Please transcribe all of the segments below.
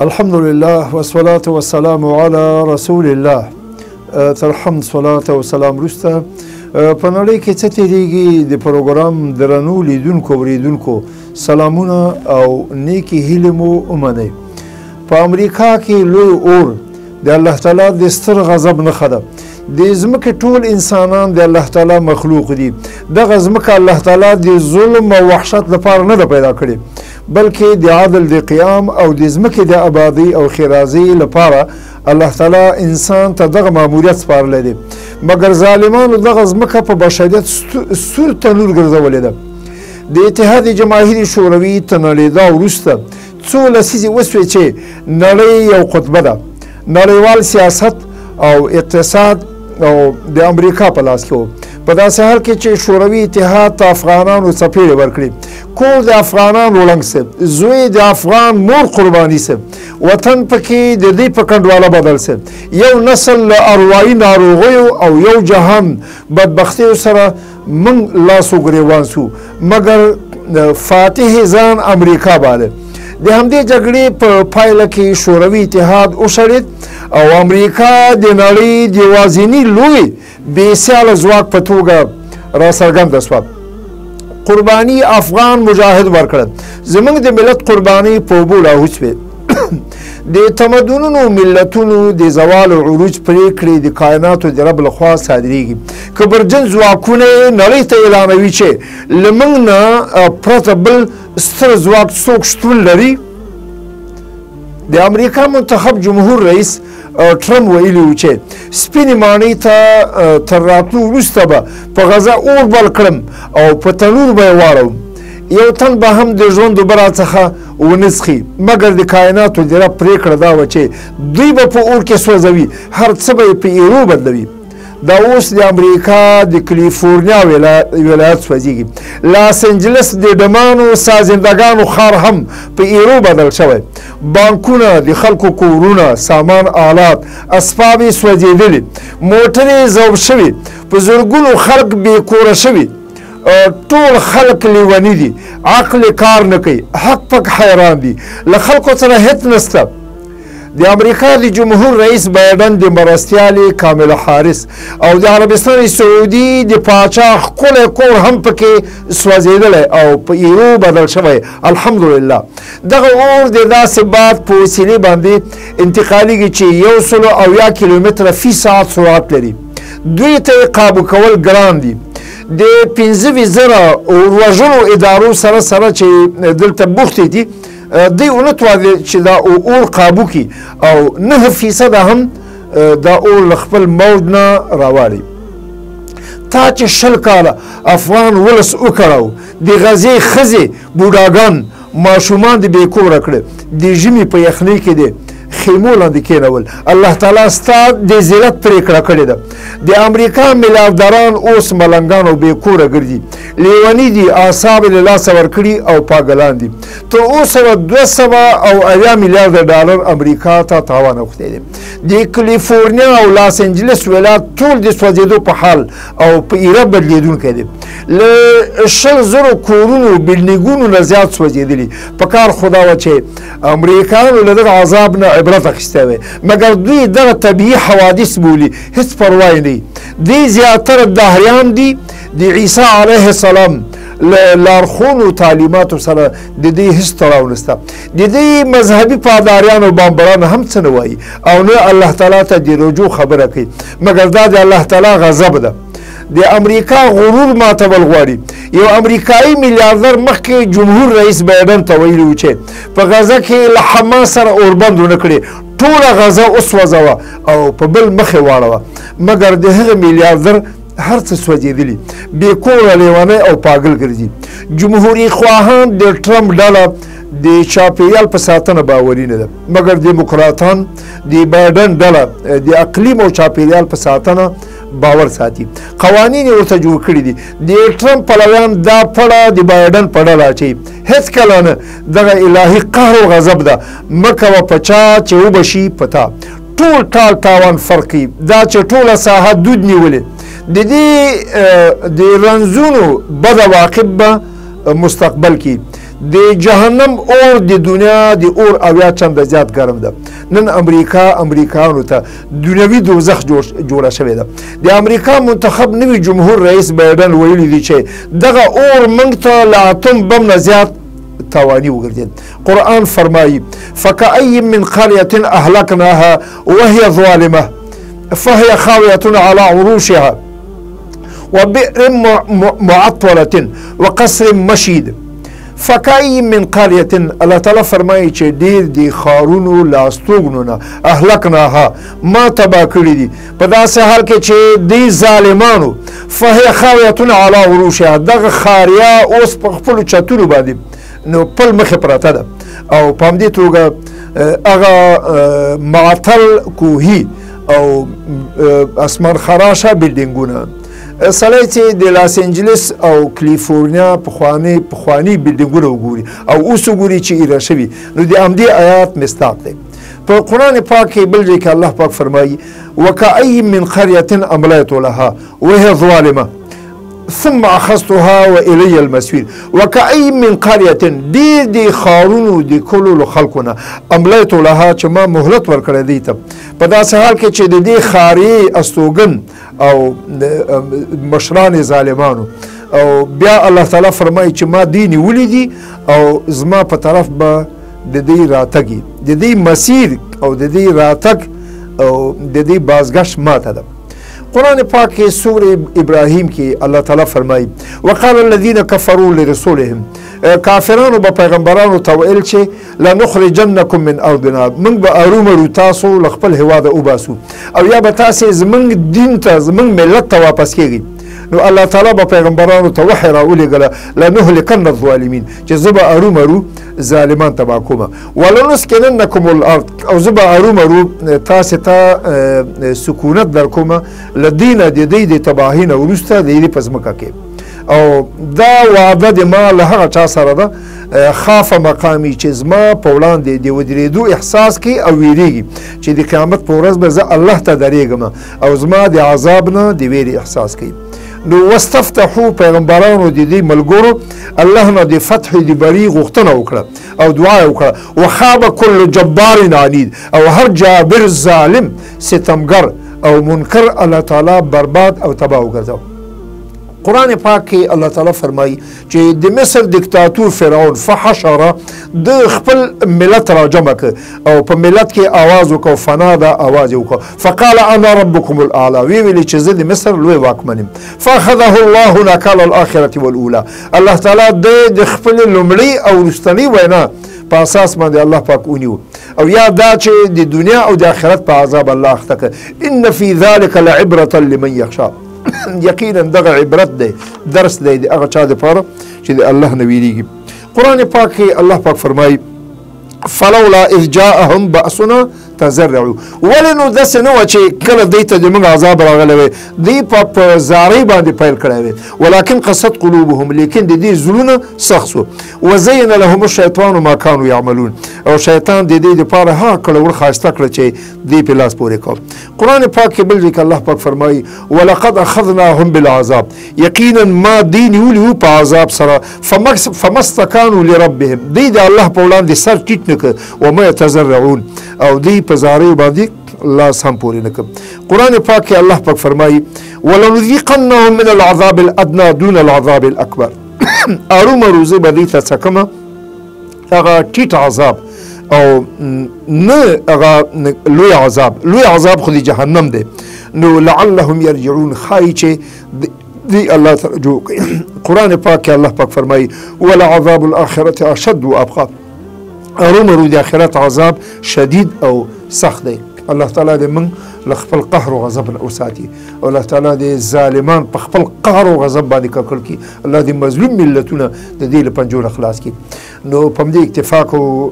الحمدلله والصلاة والسلام علی رسول الله. تر حمد صلات او سلام وروسته په نړۍ کې څه تېرېږي د پروګرام درنو لیدونکو اورېدونکو سلامونه او نیکې هیلې مو ومنئ. په امریکا کې لوی اور د الله تعالی د ستر غضب نښه ده. د ځمکې ټول انسانان د الله تعالی مخلوق دي. دغه ځمکه الله تعالی د ظلم او وحشت لپاره نه ده پیدا کړې، بلکې د عدل د قیام او د ځمکې د آبادۍ او ښېرازۍ لپاره الله تعالی انسان ته دغه ماموریت سپارلی دی. مګر ظالمانو دغه ځمکه په بشریت سور تنور ګرځولې ده. د اتحاد جماهیر شوروي تر نړېدا وروسته څو لسیزې وسوې چې نړۍ یو قطبه ده. نړیوال سیاست او اقتصاد او د امریکا په لاس کې و. په داسې حال کې چې شوروي اتحاد ته افغانانو څپېړې ورکړې، کور د افغانانو ړنګ سه، زوی د افغان مور قرباني سه، وطن پکې د دوی په کنډواله بدل سه، یو نسل له اروایي ناروغیو او یو جهان بدبختیو سره موږ لاس و ګرېوان سو. مګر فاتح ځان امریکا باله. د همدې جګړې په پایله کې شوروي اتحاد وشړېد او امریکا د نړۍ د یوازیني لوی بې سیاله ځواک په توګه راڅرګنده سوه. قرباني افغان مجاهد ورکړه. زموږ د ملت قرباني په اوبو لاهو سوې. د تمدنونو ملتونو د زوال او عروج پرېکړې د کائناتو د رب لخوا صادرېږي. کبرجن ځواکونه یې نړۍ ته اعلانوي چې له موږ نه پرته بل ستر ځواک څوک شتون لري. د امریکا منتخب جمهور رئیس ټرمپ ویلي و چې سپینې ماڼۍ ته تر راتلو وروسته به په غزه اور بل کړم او په تنور به یې واړوم، یو تن به هم د ژوند اوبه راڅخه ونه څښي. مګر د کائناتو د رب پرېکړه دا وه چې دوی به په اور کې سوځوي، هر څه به یې په ایرو بدلوي. دا اوس د امریکا د کلیفورنیا ولایت سوځېږي. لاس انجلس د ډمانو سازندګانو ښار هم په ایرو بدل شوی. بانکونه، د خلکو کورونه، سامان آلات، اسباب یې سوځېدلي، موټرې ذوب شوي، په زرګونو خلک بې کوره شوي. ټول خلک لیوني دي، عقل یې کار نه کوي، حق پک حیران دي، له خلکو سره هېڅ نشته. د امریکا د جمهور رئیس بایډن د مرستیالې کاملا حارس او د عربستان سعودي د پاچا ښکلی کور هم پکې سوځېدلی او په ایرو بدل شوی. الحمدلله دغه اور د داسې باد په وسیلې باندې انتقالېږي چې 170 کیلومتره فی ساعت سرعت لري. دوی ته یې قابو کول ګران دي. د 25,000 اور وژلو ادارو سره سره چې دلته بوختې دي، دوی ونه توانېدل چې دا اور قابو کړي او 9% هم دا اور له خپل موج نه راواړي. تا چې 20 کاله افغان ولس وکړاو، د غزې ښځې، بوډاګان، ماشومان دې بې کوره کړه، د ژمي په یخنۍ کې دې خیمو لاندې کېنول، الله تعالی ستا د ذلت پرېکړه کړې ده. د امریکا میلیاردران اوس ملنګان او بې کوره ګرځي، لیوني دي، اعصاب یې له لاسه ورکړي او پاګلان دي. تر اوسه 270 میلیارده ډالر امریکا ته تاوان اوښتی دی. د کلیفورنیا او لاس انجلس ولایت ټول د سوځېدو په حال او په ایره بدلېدونکی دی. له 20,000 کورونو بلډینګونو نه زیات سوځېدلي. په کار خو دا وه چې امریکایانو له دغه عذاب نه عبرت اخیستی وی، مګر دوی دغه طبیعي حوادث بولي، هېڅ پروا یې نه. دوی زیاتره دهریان دي. د عیسی علیه السلام له لارښوونو تعلیماتو سره د دوی هېڅ تړاو نشته. د دوی مذهبي پاداریان او بامبران هم څه نه وایي او نه الله تعالی ته د رجوع خبره کوي، مګر دا د الله تعالی غضب ده. د امریکا غرور ماتول غواړي. یو امریکایي میلیاردر مخکې جمهور رئیس بایډن ته ویلي و چې په غزه کې له حماس سره اوربند ونه کړي، ټوله غزه وسوځوه او په بل مخ یې واړوه. مګر د هغه میلیاردر هر څه سوځېدلي، بې کوره، لیونی او پاګل ګرځي. جمهوري خواهان د ټرمپ ډله د چاپېریال په ساتنه باوري نه ده، مګر دیموکراتان د بایډن ډله د اقلیم او چاپېریال په ساتنه باور ساتي. قوانین یې ورته جوړ کړي دي. د ټرمپ پلویان دا پړه د بایډن په ډله اچوي. هېڅکله نه، دغه الهي قهر او غضب ده، مه کوه په چا چې وبه شي په تا. ټول ټال تاوان فرق کوي. دا چې ټوله ساحه دود نیولې، د دې د رنځونو بد عواقب به مستقبل کې. د جهنم اور د دنیا د اور 70 چنده زیات ګرم ده. نن امریکا امریکانو ته دنیوي دوزخ جوړه شوې ده. د امریکا منتخب نوي جمهور رئیس بایډن ویلي دي چې دغه اور موږ ته له اتم بم نه زیات تاواني وګرځېد. قرآن فرمایي فكأي من قرية أهلكناها وهي ظالمة فهي خاوية على عروشها وبئر معطلة وقصر مشيد. فكأي من قرية، الله تعالی فرمایي چې ډېر د ښارونو له استوګنو نه اهلکناها ما تباه کړي دي، په داسې حال کې چې دې ظالمانو فهي خاوية على عروشها، دغه ښاریا اوس په خپلو چتونو باندې نو پل مخې پرته ده. او په همدې توګه هغه معطل کوهي او اسمان خراشه بلډینګونه سړی چې د لاس انجلس او کلیفورنیا پخواني بلډینګونه وګوري او اوس وګوري چې ایره شوي، نو د همدې آیات مصداق دی. په قرآن پاک کې بل ځای کې الله پاک فرمایي وکأي من قرية أمليت لها وهي ظالمة ثم أخذتها وإلي المصير. وكأي من قرية، ډېر د ښارونو د کلو له خلکو نه أمليت لها چې ما مهلت ورکړی دی ته، په داسې حال کې چې د دې ښاري استوګن او مشران ظالمانو، او بیا الله تعالی فرمایي چې ما دې نیولي دي او زما په طرف به د دې راتګي، د دې مسیر او د دې راتګ او د دې بازګشت ماته ده. قرآن پاک کې سورة ابراهیم کې الله تعالی فرمایي وقال الذين كفروا لرسولهم، کافرانو به پیغمبرانو ته ویل چې لنخرجنکم من ارضنا، موږ به ارومرو تاسو له خپل هېواده وباسو او یا به تاسې زموږ دین ته زموږ ملت ته واپس کېږئ. نو الله تعالی به پیغمبرانو ته وحی راولېږله لنهلکن الظالمین، چې زه به ارومرو ظالمان تباه کوم، ولنسکننکم الارض، او زه به ارومرو تاسې ته سکونت درکوم له دې نه د دوی د تباهي نه وروسته د دې په ځمکه کې. او دا وعده د ما له هغه چا سره ده خاف مقامي، چې زما په وړاندې د ودرېدو احساس کوي او ویرېږي چې د قیامت په ورځ به زه الله ته درېږم او زما د عذاب نه د ویرې احساس کوي. نو واستفتحو، پیغمبرانو د دې ملګرو الله نه د فتح د بري غوښتنه وکړه او دعا یې وکړه وخاب کل جبار عنید، او هر جابر ظالم ستمګر او منکر الله تعالی برباد او تباه وګرځاوه. قرآن پاک کې الله تعالی فرمایي چې د مصر دیکتاتور فرعون فحشره د خپل ملت راجمع کړ او په ملت کې آواز وکړ، فنادا آواز یې وکړ، فقال انا ربکم الاعلی، ویې ویلې چې زه د مصر لوی واکمن یم. فاخذه الله نکال الاخرة والاولى، الله تعالی د خپلې لومړۍ او وروستنۍ وینا په اساس باندې الله پاک ونیو، او یا دا چې د دنیا او د آخرت په عذاب الله اخته کړ. ان فی ذلک لعبرة لمن یخشی، یقینا دغه عبرت دی، درس دی د هغه چا دپاره چې د الله نه ویریږي. قرآن پاک کې الله پاک فرمایي فلولا اذ جاءهم بأسنا تزرعوا، ولې نو داسې نه وه چې کله دوی ته د موږ عذاب راغلی وی دوی په زارۍ باندې پیل کړی وی، ولکن قست قلوبهم، لیکن د دې زړونه سخت سو، وزین لهم الشیطان ما کانوا یعملون، او شیطان د دې دپاره هغه کړه وړ ښایسته کړه چې دوی پې لاس پورې کړ. قرآن پاک کې بل ځای کې الله پاک فرمایي ولقد اخذناهم بالعذاب، یقینا ما دوی نیولي وو په عذاب سره، فما استکانوا لربهم، دوی د الله په وړاندې سر ټیټ نه کړ، وما یتضرعون، او دوی په زاریو باندې لاس هم پورې نه کړ. قرآن پاک کې الله پاک فرمایي ولنذیقنهم من العذاب الادنى دون العذاب الاکبر، ارومرو زه به دوی ته څه هغه ټیټ عذاب او نه هغه لوی عذاب، لوی عذاب خو د جهنم دی، نو لعلهم یرجعون، ښایي چې دی الله ته رجوع کوي. قرآن پاک کې الله پاک فرمایي ولعذاب الاخرة اشد وابقى، ارومرو د آخرت عذاب شدید او سخت دی. الله تعالی دې موږ له خپل قهر او غضب نه وساتي، او الله تعالی دې ظالمان په خپل قهر او غضب باندې ککړ کړي، الله دې مظلوم ملتونه د دې له پنجو نه خلاص کړي. نو په همدې اکتفا کوو.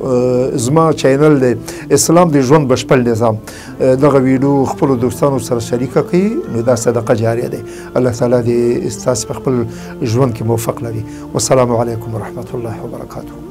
زما چینل دی اسلام د ژوند بشپړ نظام، دغه ویډیو خپلو دوستانو سره شریکه کړئ، نو دا صدقه جاریه دی. الله تعالی دې ستاسې په خپل ژوند کې موفق لري. والسلام علیکم ورحمة الله وبرکاته.